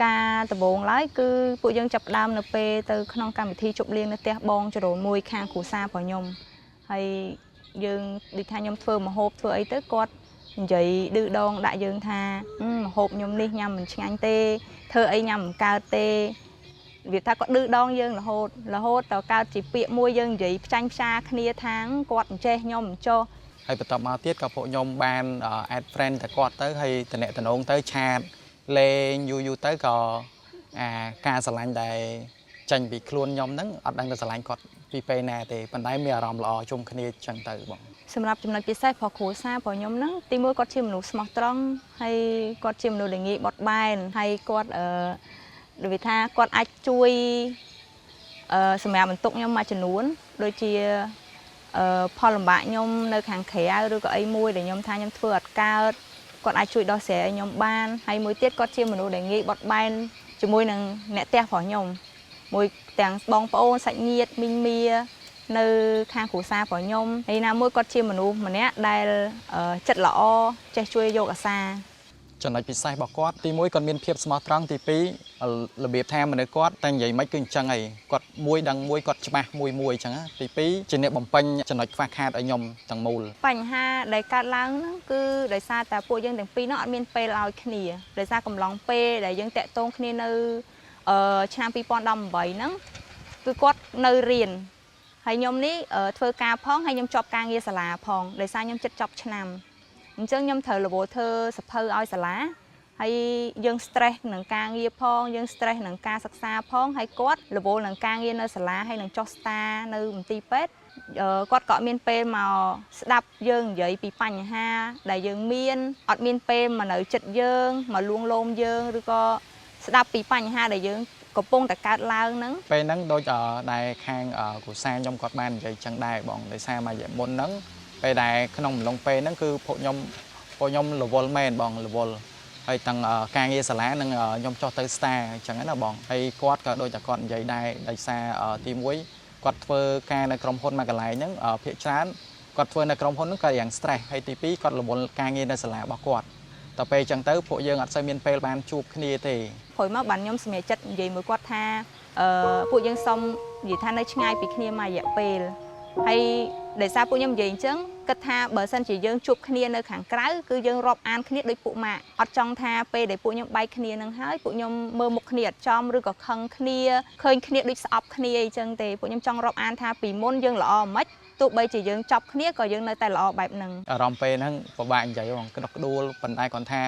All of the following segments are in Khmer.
ការដំបូងឡើយគឺពួកយើងចាប់ផ្ដើមនៅពេលទៅក្នុងកម្មវិធីជប់លៀងនៅផ្ទះបងចរូនមួយខាងគ្រួសាររបស់ខ្ញុំហើយយើងដូចថាខ្ញុំធ្វើម្ហូបធ្វើអីទៅគាត់និយាយឌឺដងដាក់យើងថាម្ហូបខ្ញុំនេះញ៉ាំមិនឆ្ងាញ់ទេធ្វើអីញ៉ាំមិនកើតទេវាថាគាត់ឌឺដងយើងរហូតរហូតតកើតជាពាក្យមួយយើងនិយាយផ្ចាញ់ផ្សាគ្នាថាគាត់មិនចេះខ្ញុំមិនចោះ ហើយបន្ទាប់មកទៀតក៏ពួកខ្ញុំបាន add friend ទៅគាត់ទៅហើយតំណតំណងទៅ chat លេងយូរយូរទៅក៏អាការស្រឡាញ់ដែលចេញពីខ្លួនខ្ញុំហ្នឹងអត់ដឹងទៅស្រឡាញ់គាត់ពីពេលណាទេប៉ុន្តែមានអារម្មណ៍ល្អជុំគ្នាចឹងទៅបង សម្រាប់ចំណុចពិសេសរបស់គ្រួសាររបស់ខ្ញុំហ្នឹងទីមួយគាត់ជាមនុស្សស្មោះត្រង់ហើយគាត់ជាមនុស្សដែលងាយបត់បែនហើយគាត់ដូចវាថាគាត់អាចជួយសម្រាប់បន្ទុកខ្ញុំមួយចំនួនដូចជាផលលំបាកខ្ញុំនៅខាងក្រៅឬក៏អីមួយដែលខ្ញុំថាខ្ញុំធ្វើអត់កើតគាត់អាចជួយដោះស្រាយឲ្យខ្ញុំបានហើយមួយទៀតគាត់ជាមនុស្សដែលងាយបត់បែនជាមួយនឹងអ្នកផ្ទះរបស់ខ្ញុំមួយទាំងបងប្អូនសាច់ញាតិមីងមានៅខាងគ្រួសាររបស់ខ្ញុំហើយណាមួយគាត់ជាមនុស្សម្នាក់ដែលចិត្តល្អចេះជួយយកអាសា ចំណុចពិសេសរបស់គាត់ទី1គាត់មានភាពស្មោះត្រង់ទី2របៀបថាមនុស្សគាត់តែនិយាយមិនគឺអញ្ចឹងហើយគាត់មួយដឹងមួយគាត់ច្បាស់មួយមួយអញ្ចឹងទី2ជាអ្នកបំពេញចំណុចខ្វះខាតឲ្យខ្ញុំទាំងមូល បញ្ហាដែលកើតឡើងហ្នឹងគឺដោយសារតែពួកយើងទាំងពីរហ្នឹងអត់មានពេលឲ្យគ្នាដោយសារកំឡុងពេលដែលយើងតាក់ទងគ្នានៅឆ្នាំ2018ហ្នឹងគឺគាត់នៅរៀនហើយខ្ញុំនេះធ្វើការផងហើយខ្ញុំជាប់ការងារសាលាផងដោយសារខ្ញុំជិតចប់ឆ្នាំអញ្ចឹងខ្ញុំត្រូវរវល់ធ្វើសភៅឲ្យសាលាហើយយើង stress នឹងការងារផងយើង stress នឹងការសិក្សាផងហើយគាត់រវល់នឹងការងារនៅសាលាហើយនឹងចុះស្តានៅមន្ទីរពេទ្យគាត់ក៏អត់មានពេលមកស្ដាប់យើងនិយាយពីបញ្ហាដែលយើងមានអត់មានពេលមកនៅចិត្តយើងមកលួងលោមយើងឬក៏ស្ដាប់ពីបញ្ហាដែលយើងកំពុងតែកើតឡើងហ្នឹង ពេលហ្នឹងដូចដែលខាងគ្រួសារខ្ញុំគាត់បាននិយាយចឹងដែរបងដោយសារមួយរយៈមុនហ្នឹងពេលដែលក្នុងអំឡុងពេលហ្នឹងគឺពួកខ្ញុំរវល់មែនបងរវល់ហើយទាំងការងារសាលានិងខ្ញុំចុះទៅ star អញ្ចឹងណាបងហើយគាត់ក៏ដូចតែគាត់និយាយដែរដោយសារទី1គាត់ធ្វើការនៅក្រុមហ៊ុនមួយកន្លែងហ្នឹងភាគច្រើនគាត់ធ្វើនៅក្រុមហ៊ុនហ្នឹងក៏យ៉ាង stress ហើយទី2គាត់រវល់ការងារនៅសាលារបស់គាត់ដល់ពេលអញ្ចឹងទៅពួកយើងអត់សូវមានពេលបានជួបគ្នាទេ ក្រោយមកបានខ្ញុំសម្រេចចិត្តនិយាយមួយគាត់ថាពួកយើងសុំនិយាយថានៅឆ្ងាយពីគ្នាមួយរយៈពេលហើយដោយសារពួកខ្ញុំនិយាយអញ្ចឹងគិតថាបើសិនជាយើងជួបគ្នានៅខាងក្រៅគឺយើងរាប់អានគ្នាដូចពួកម៉ាក់អត់ចង់ថាពេលដែលពួកខ្ញុំបែកគ្នានឹងហើយពួកខ្ញុំមើលមុខគ្នាអត់ចំឬក៏ខឹងគ្នាឃើញគ្នាដូចស្អប់គ្នាអីចឹងទេពួកខ្ញុំចង់រាប់អានថាពីមុនយើងល្អមិនទោះបីជាយើងចប់គ្នាក៏យើងនៅតែល្អបែបហ្នឹង អារម្មណ៍ពេលហ្នឹងពិបាកនិយាយបងក្តុកក្តួលប៉ុន្តែគាត់ថា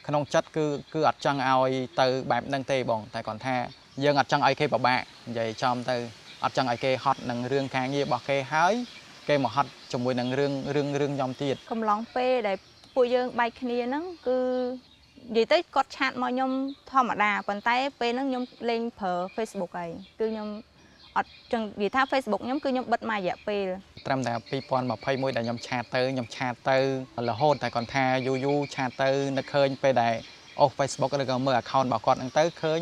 ក្នុងចិត្តគឺគឺអត់ចង់ឲ្យទៅបែបហ្នឹងទេបងតែគាត់ថាយើងអត់ចង់ឲ្យគេពិបាកនិយាយចំទៅអត់ចង់ឲ្យគេហត់នឹងរឿងការងាររបស់គេហើយគេមកហត់ជាមួយនឹងរឿងរឿងរឿងខ្ញុំទៀត កំឡុងពេលដែលពួកយើងបែកគ្នាហ្នឹងគឺនិយាយទៅគាត់ chat មកខ្ញុំធម្មតាប៉ុន្តែពេលហ្នឹងខ្ញុំលេងប្រើ Facebook ហើយគឺខ្ញុំអត់ចឹងនិយាយថា Facebook ខ្ញុំគឺខ្ញុំបិទមួយរយៈពេល ត្រឹមតែ2021ដែលខ្ញុំ chat ទៅខ្ញុំ chat ទៅរហូតតែគាត់ថាយូរយូរ chat ទៅនឹកឃើញពេលដែលអូស Facebook ឬក៏មើល account របស់គាត់ហ្នឹងទៅឃើញ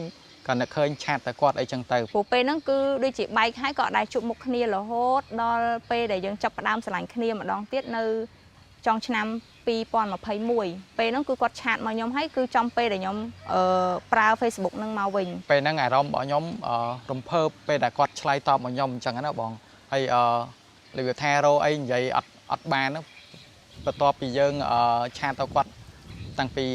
ក៏នឹកឃើញ chat ទៅគាត់អីចឹងទៅ ព្រោះពេលហ្នឹងគឺដូចជាបែកហើយក៏អត់ដែរជួបមុខគ្នារហូតដល់ពេលដែលយើងចាប់ផ្ដើមស្រឡាញ់គ្នាម្ដងទៀតនៅចុងឆ្នាំ2021ពេលហ្នឹងគឺគាត់ chat មកខ្ញុំហើយគឺចំពេលដែលខ្ញុំប្រើ Facebook ហ្នឹងមកវិញ ពេលហ្នឹងអារម្មណ៍របស់ខ្ញុំរំភើបពេលដែលគាត់ឆ្លើយតបមកខ្ញុំអញ្ចឹងណាបងហើយរបៀបថារោអីនិយាយអត់អត់បានហ្នឹងបន្ទាប់ពីយើង chat ទៅគាត់តាំងពី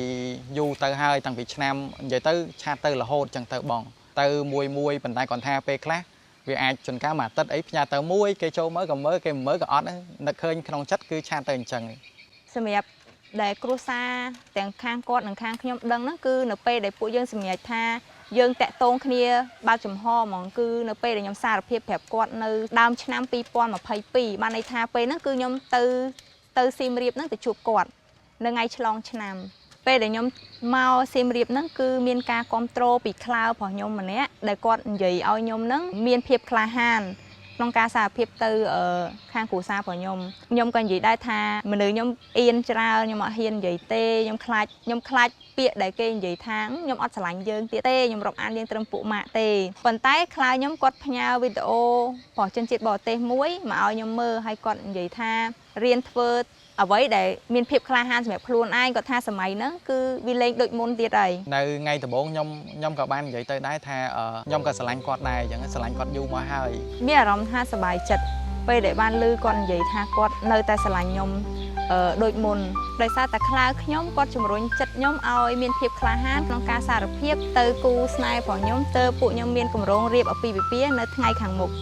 យូរទៅហើយតាំងពីឆ្នាំនិយាយទៅ chat ទៅរហូតអញ្ចឹងទៅបង ទៅមួយមួយប៉ុន្តែគាត់ថាពេលខ្លះវាអាចជួនកាលមួយអាទិត្យអីផ្ញើទៅមួយគេចូលមើលក៏មើលគេមិនមើលក៏អត់ដែរនឹកឃើញក្នុងចិត្តគឺ chat ទៅអញ្ចឹង សម្រាប់ដែលគ្រួសារទាំងខាងគាត់និងខាងខ្ញុំដឹងហ្នឹងគឺនៅពេលដែលពួកយើងសម្រេចថាយើងតាក់ទងគ្នាបើកចំហហ្មងគឺនៅពេលដែលខ្ញុំសារភាពប្រាប់គាត់នៅដើមឆ្នាំ2022បានន័យថាពេលហ្នឹងគឺខ្ញុំទៅទៅសៀមរាបហ្នឹងទៅជួបគាត់នៅថ្ងៃឆ្លងឆ្នាំពេលដែលខ្ញុំមកសៀមរាបហ្នឹងគឺមានការគ្រប់គ្រងពីក្លៅរបស់ខ្ញុំម្នាក់ដែលគាត់និយាយឲ្យខ្ញុំហ្នឹងមានភាពក្លាហាន ក្នុងការសារភាពទៅខាងគ្រួសាររបស់ខ្ញុំខ្ញុំក៏និយាយដែរថាមនុស្សខ្ញុំអៀនច្រើនខ្ញុំអត់ហ៊ាននិយាយទេខ្ញុំខ្លាចខ្ញុំខ្លាចពាក្យដែលគេនិយាយថាខ្ញុំអត់ស្រឡាញ់យើងទៀតទេខ្ញុំរាប់អានយើងត្រឹមពួកម៉ាក់ទេប៉ុន្តែខ្លាចខ្ញុំគាត់ផ្ញើវីដេអូរបស់ជនជាតិបរទេសមួយមកឲ្យខ្ញុំមើលហើយគាត់និយាយថារៀនធ្វើ អ្វីដែលមានភាពក្លាហានសម្រាប់ខ្លួនឯងគាត់ថាសម័យហ្នឹងគឺវាលែងដូចមុនទៀតហើយ។ នៅថ្ងៃដំបូងខ្ញុំខ្ញុំក៏បាននិយាយទៅដែរថាខ្ញុំក៏ស្រឡាញ់គាត់ដែរអញ្ចឹងស្រឡាញ់គាត់យូរមកហើយ។ មានអារម្មណ៍ថាសប្បាយចិត្តពេលដែលបានឮគាត់និយាយថាគាត់នៅតែស្រឡាញ់ខ្ញុំដូចមុនដោយសារតែខ្លាខ្ញុំគាត់ជំរុញចិត្តខ្ញុំឲ្យមានភាពក្លាហានក្នុងការសារភាពទៅគូស្នេហ៍របស់ខ្ញុំទៅពួកខ្ញុំមានគម្រោងរៀបអាពាហ៍ពិពាហ៍នៅថ្ងៃខាងមុខ។